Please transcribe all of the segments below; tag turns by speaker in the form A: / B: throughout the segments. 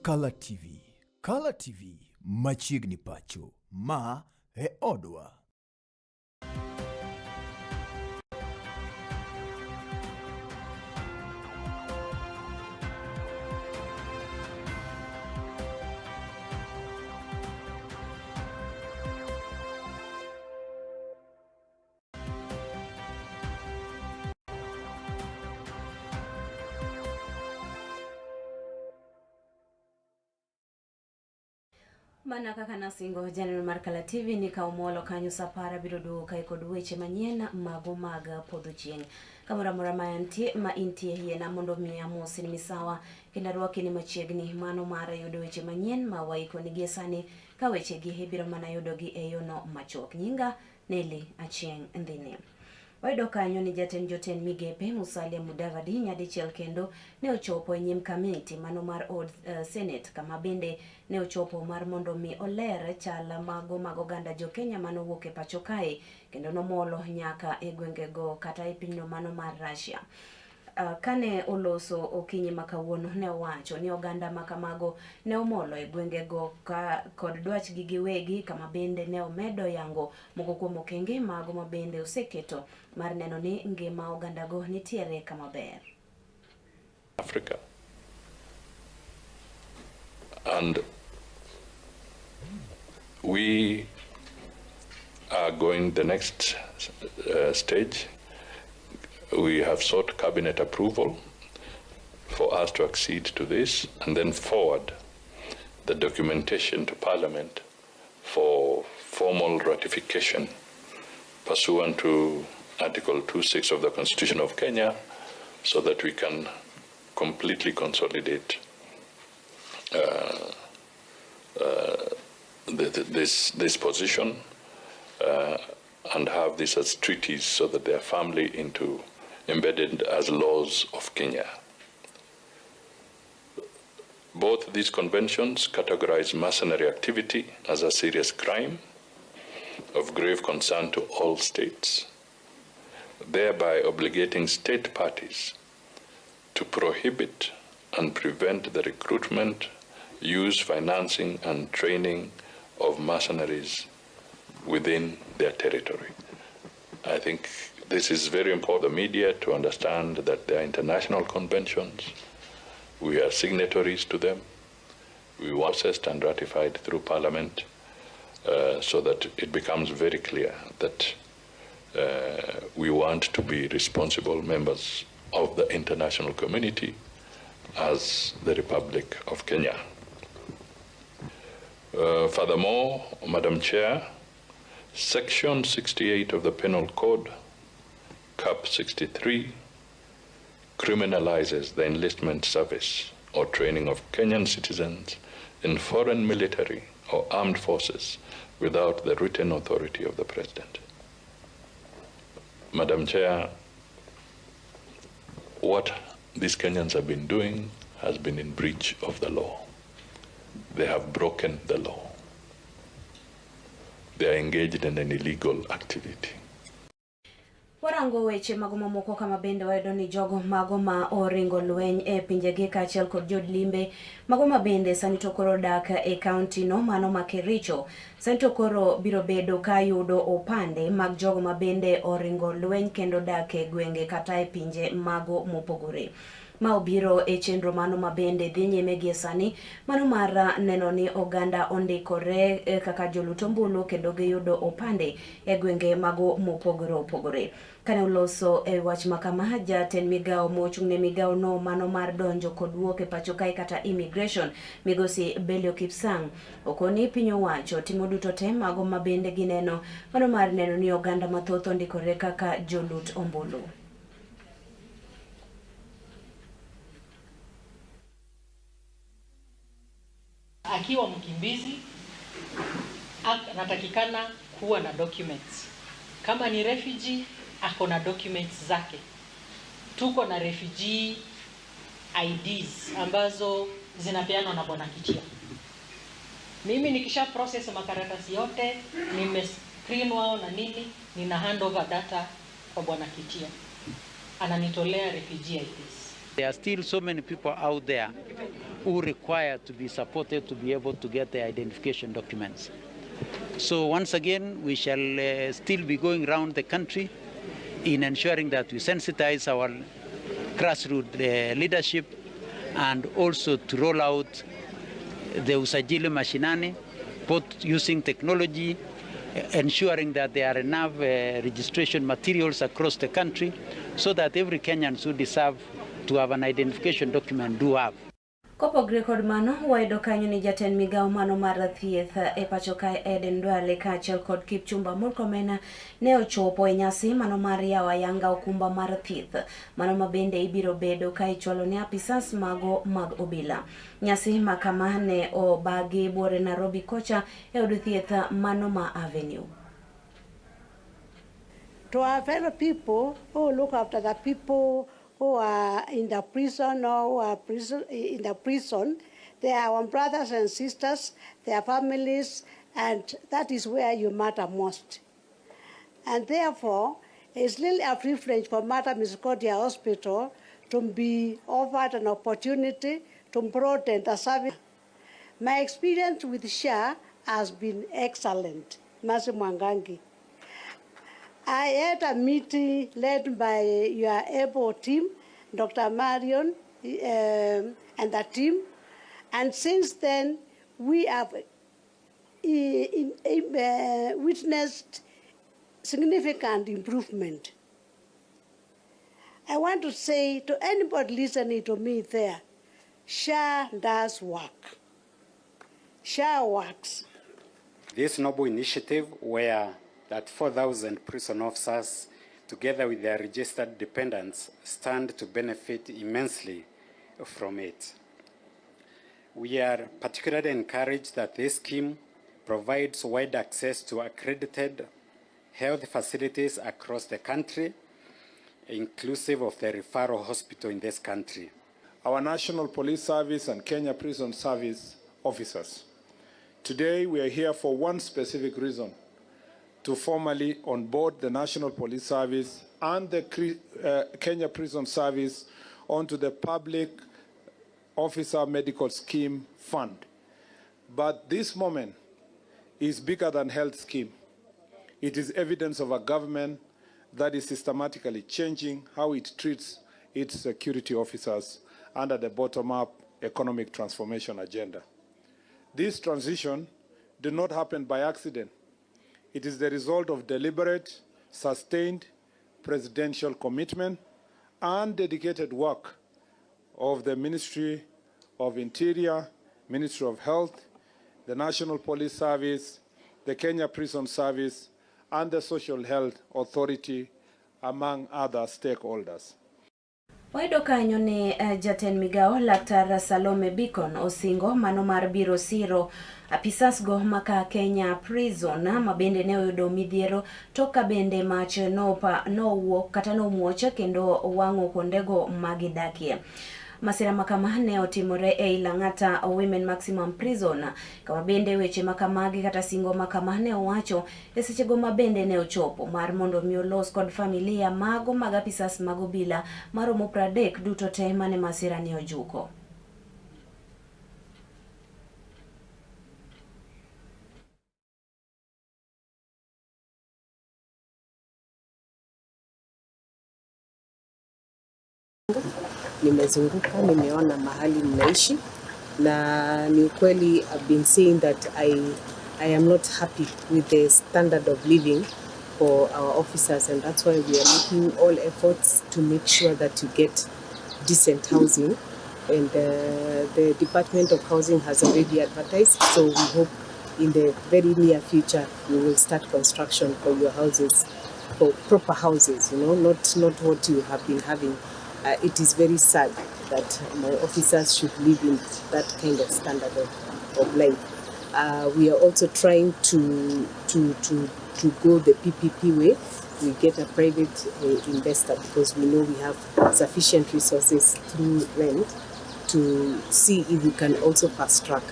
A: Kala TV. Kala TV machiegni pacho. Ma e odwa.
B: Mana kaka nasingo janeno mar Kala TV ni ka umolo kanyo sapara biro duogo kae kod weche manyien mago mag podho chieng'. Kamoro amora ma antie ma intie yiena mondo mi amosi ni misawa kendo arwaki ni machiegni mano mar yudo weche manyien ma waiko ni gie sani ka wechegi ibiro mana yudogi e yono machuok. Nyinga Nelly Achieng' Ndhine. Wayudo kanyo ni jatend jotend migepe Musalia Mudavadi nyadichiel kendo ne ochopo e nyim kamiti mano mar od Senate kama bende ne ochopo mar mondo mi oler chal mago mag oganda jo Kenya manowuok e pacho kae kendo nomolo nyaka e gwengego kata e pinyno mano mar Russia. Kane oloso okinyi ma kawuono ne owacho ni oganda ma kamago ne omolo e gwengego ka kod dwachgi giwegi kama bende ne omedo yango moko kuom okenge mago ma bende oseketo mar neno ni ngima ogandago nitiere kama ber.
C: Africa. And we are going the next stage. We have sought cabinet approval for us to accede to this and then forward the documentation to Parliament for formal ratification pursuant to Article 26 of the Constitution of Kenya, so that we can completely consolidate this position and have this as treaties so that they are firmly embedded as laws of Kenya. Both these conventions categorize mercenary activity as a serious crime of grave concern to all states, thereby obligating state parties to prohibit and prevent the recruitment, use, financing, and training of mercenaries within their territory. I think this is very important for the media to understand that there are international conventions. We are signatories to them. We were assessed and ratified through Parliament so that it becomes very clear that we want to be responsible members of the international community as the Republic of Kenya. Furthermore, Madam Chair, Section 68 of the Penal Code, Cap 63, criminalizes the enlistment service or training of Kenyan citizens in foreign military or armed forces without the written authority of the President. Madam Chair, what these Kenyans have been doing has been in breach of the law. They have broken the law. They are engaged in an illegal activity.
B: Warango weche mago mamoko kama bende wayudo ni jogo mago ma oringo lweny e pinjegi kaachiel kod jod limbe mago ma bende sani to koro dak e kaunti no mano ma Kericho sani to koro biro bedo ka yudo opande mag jogo ma bende oringo lweny kendo dak e gwenge kata e pinje mago mopogore. Ma obiro e chenro mano ma bende dhi nyime gie sani mano mar neno ni oganda ondikore kaka jolut ombulu kendo giyudo opande e gwenge mago mopogore opogore. Kane oloso e wach ma kama, jatend migawo mochung' ne migawo no mano mar donjo kod wuok e pacho kae kata immigration migosi Belio Kipsang okoni piny owacho timo duto te mago ma bende gineno mano mar neno ni oganda mathoth ondikore kaka jolut ombulu.
D: Akiwa mkimbizi anatakikana kuwa na documents. Kama ni refugee ako na documents zake. Tuko na refugee IDs ambazo zinapeanwa na Bwana Kichia. Mimi nikisha process makaratasi yote, nime screen wao na nini, nina hand over data kwa Bwana Kichia. Ananitolea refugee IDs.
E: There are still so many people out there who require to be supported to be able to get their identification documents. So once again, we shall still be going round the country in ensuring that we sensitize our grassroots leadership and also to roll out the Usajili Mashinani, both using technology, ensuring that there are enough registration materials across the country so that every Kenyan who deserve to have an identification document do have.
B: Kopogre kod mano, wayudo kanyo ni jatend migawo mano mar thieth e pacho kae Eden Duale kaachiel kod Kipchumba Murkomen ne ochopo e nyasi mano mar yawo ayanga okumba mar thieth mano ma bende ibiro bedo ka ichwalo ne apisas mago mag obila. Nyasi ma kama ne obagi buore Nairobi kocha e od thieth mano ma Avenue.
F: To our fellow people who look after the people who are in the prison or who are in the prison, they are our brothers and sisters, their families, and that is where you matter most. And therefore, it's really a privilege for Mater Misericordiae Hospital to be offered an opportunity to broaden the service. My experience with SHA has been excellent. Mercy Mwangangi. I had a meeting led by your able team, Dr. Marion and the team, and since then we have witnessed significant improvement. I want to say to anybody listening to me there, SHA does work. SHA works.
G: This noble initiative where that 4,000 prison officers, together with their registered dependents, stand to benefit immensely from it. We are particularly encouraged that this scheme provides wide access to accredited health facilities across the country, inclusive of the referral hospital in this country.
H: Our National Police Service and Kenya Prison Service officers. Today we are here for one specific reason: to formally onboard the National Police Service and the Kenya Prison Service onto the Public Officer Medical Scheme Fund. But this moment is bigger than health scheme. It is evidence of a government that is systematically changing how it treats its security officers under the bottom-up economic transformation agenda. This transition did not happen by accident. It is the result of deliberate, sustained presidential commitment and dedicated work of the Ministry of Interior, Ministry of Health, the National Police Service, the Kenya Prison Service, and the Social Health Authority, among other stakeholders.
B: Wayudo kanyo ni jatend migawo Laktar Salome Beacon osingo mano mar biro siro apisas go maka Kenya Prison ma bende ne oyudo midhiero tok ka bende mach nowuok kata nomuoch kendo wang'o kuondego magidakie. Masira makama ne otimore ei Lang'ata Women Maximum Prison, kama bende weche makamagi kata singo makama ne owacho e sechego ma bende ne ochopo mar mondo mi olos kod familia mago mag apisas mag obila maromo 30 duto te mane masira ne ojuko.
I: Nimezunguka, nimeona mahali mnaishi, na ni ukweli I've been saying that I am not happy with the standard of living for our officers, and that's why we are making all efforts to make sure that you get decent housing. And the Department of Housing has already advertised, so we hope in the very near future we will start construction for your houses, for proper houses, you know, not what you have been having. It is very sad that my officers should live in that kind of standard of life. We are also trying to go the PPP way. We get a private investor because we know we have sufficient resources through rent to see if we can also fast track.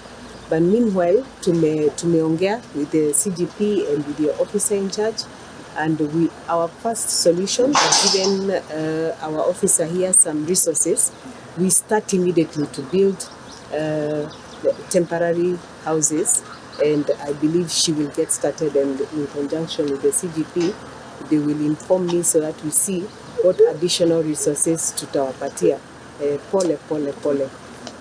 I: But meanwhile, tumeongea with the CGP and with the officer in charge, and our first solution, we've given our officer here some resources. We start immediately to build temporary houses, and I believe she will get started, and in conjunction with the CGP, they will inform me so that we see what additional resources tutawapatia. Pole pole pole,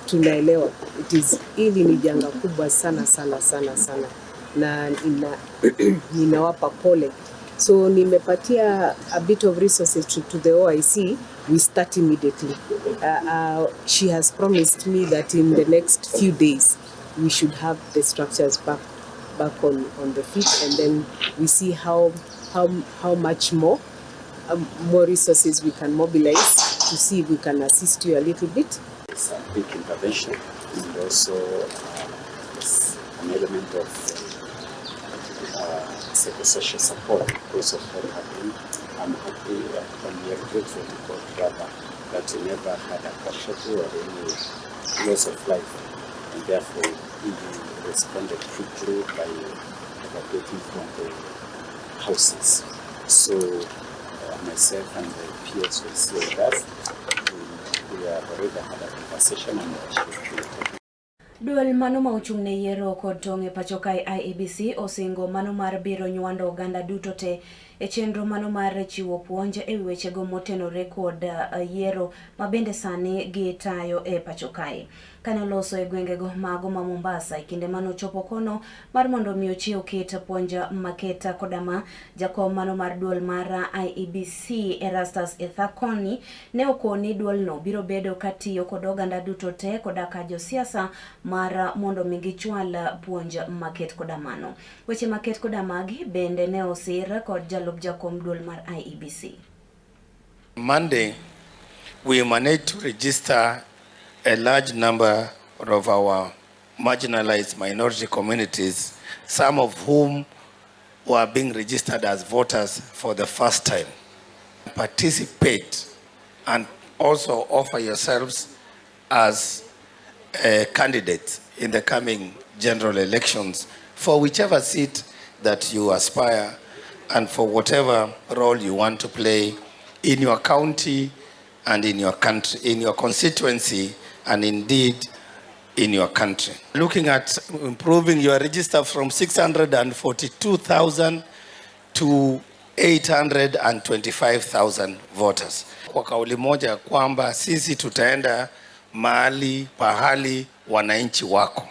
I: tunaelewa it is, hili ni janga kubwa sana sana sana sana, na ninawapa pole. So nimepatia a bit of resources to the OIC. We start immediately. She has promised me that in the next few days we should have the structures back on the feet, and then we see how much more resources we can mobilize to see if we can assist you a little bit.
G: It's a quick intervention and also it's an element of psychosocial support because of what happened. I'm happy and we are grateful to God rather that we never had a casualty or any loss of life, and therefore he responded quickly by evacuating from the houses. So myself and the PS will see with us. We have already had a conversation and I should be talking.
B: Duol mano ma ochung' ne yiero kod tong' e pacho kae IEBC osingo mano mar biro nywando oganda duto te e chenro mano mar chiwo puonj e wi wechego motenore kod yiero ma bende sani gitayo e pacho kae. Kane oloso e gwengego mago ma Mombasa e kinde mane ochopo kono mar mondo mi ochiw kit puonj maketa koda ma jakom mano mar duol mar IEBC Erastus Ethakoni ne okoni duolno biro bedo katiyo kod oganda duto te koda ka josiasa mar mondo mi gichwal puonj maket koda mano. Weche maket koda magi bende ne osir kod jalup jakom duol mar IEBC.
J: Monday, we managed to register a large number of our marginalized minority communities, some of whom were being registered as voters for the first time. Participate and also offer yourselves as candidates in the coming general elections for whichever seat that you aspire and for whatever role you want to play in your county and in your country, in your constituency, and indeed in your country. Looking at improving your register from 642,000 to 825,000 voters. Kwa kauli moja kwamba sisi tutaenda mahali pahali wananchi wako,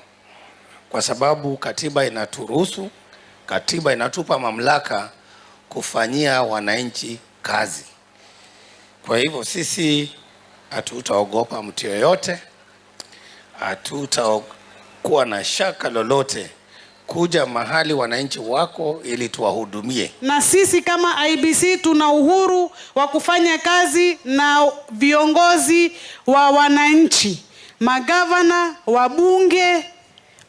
J: kwa sababu katiba inaturuhusu, katiba inatupa mamlaka kufanyia wananchi kazi. Kwa hivyo sisi hatutaogopa mtu yoyote, hatutakuwa na shaka lolote kuja mahali wananchi wako ili tuwahudumie.
K: Na sisi kama IEBC tuna uhuru wa kufanya kazi na viongozi wa wananchi, magavana, wabunge,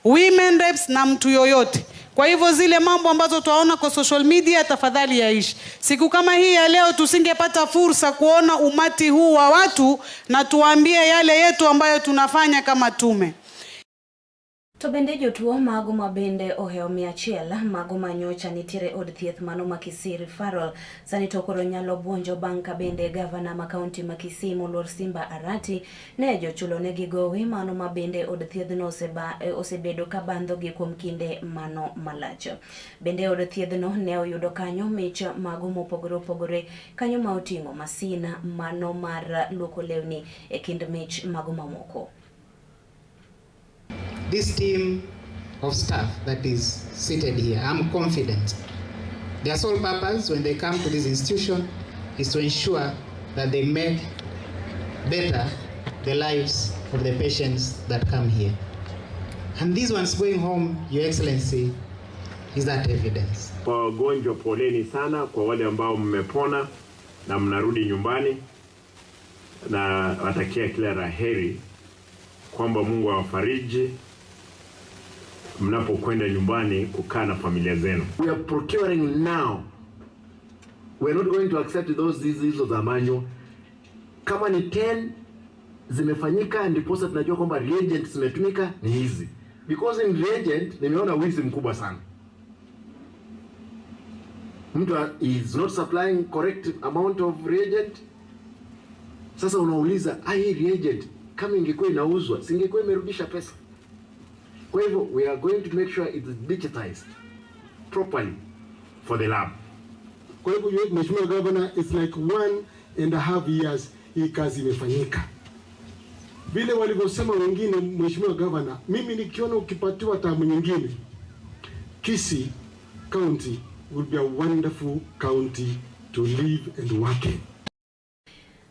K: women reps na mtu yoyote. Kwa hivyo zile mambo ambazo twaona kwa social media tafadhali yaishi. Siku kama hii ya leo tusingepata fursa kuona umati huu wa watu na tuambie yale yetu ambayo tunafanya kama tume.
B: To bende jotuo mago ma bende ohewo 100 mago manyocha nitiere od thieth mano ma Kisii Referral sani to koro nyalo buonjo bang' ka bende gavana ma kaunti ma Kisii moluor Simba Arati ne jochulo negi gowi mano ma bende od thiedhno osebedo ka bandhogi kuom kinde mano malach. Bende od thiedhno ne oyudo kanyo mich mago mopogore opogore kanyo ma oting'o masin mano mar luoko lewni e kind mich mago mamoko.
L: This team of staff that is seated here, I'm confident. Their sole purpose when they come to this institution is to ensure that they make better the lives of the patients that come here. And these ones going home, Your Excellency, is that evidence.
M: Kwa wagonjwa, poleni sana. Kwa wale ambao mmepona na mnarudi nyumbani, na watakia kila la heri, kwamba Mungu awafariji mnapokwenda nyumbani kukaa na familia zenu.
N: We are procuring now. We are not going to accept those hizo za manual. Kama ni 10 zimefanyika, ndiposa tunajua kwamba reagent zimetumika ni hizi. Because in reagent nimeona wizi mkubwa sana. Mtu is not supplying correct amount of reagent. Sasa unauliza, hii reagent Kama ingekuwa inauzwa, singekuwa imerudisha pesa. Kwa hivyo we are going to make sure it's digitized properly for the lab.
O: Kwa hivyo Mheshimiwa Governor, it's like 1.5 years hii kazi imefanyika. Vile walivyosema wengine, Mheshimiwa Governor, mimi nikiona ukipatiwa term nyingine, Kisii County will be a wonderful county to live and work in.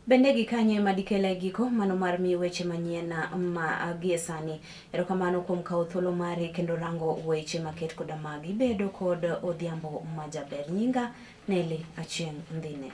B: Bende gi kanyo ema dikela e giko mano mar miyi weche manyien ma gie sani. Erokamano kuom kawo thuolo mari kendo rango weche maket koda magi. Bedo kod odhiambo majaber. Nyinga Nelly Achieng' Ndhine.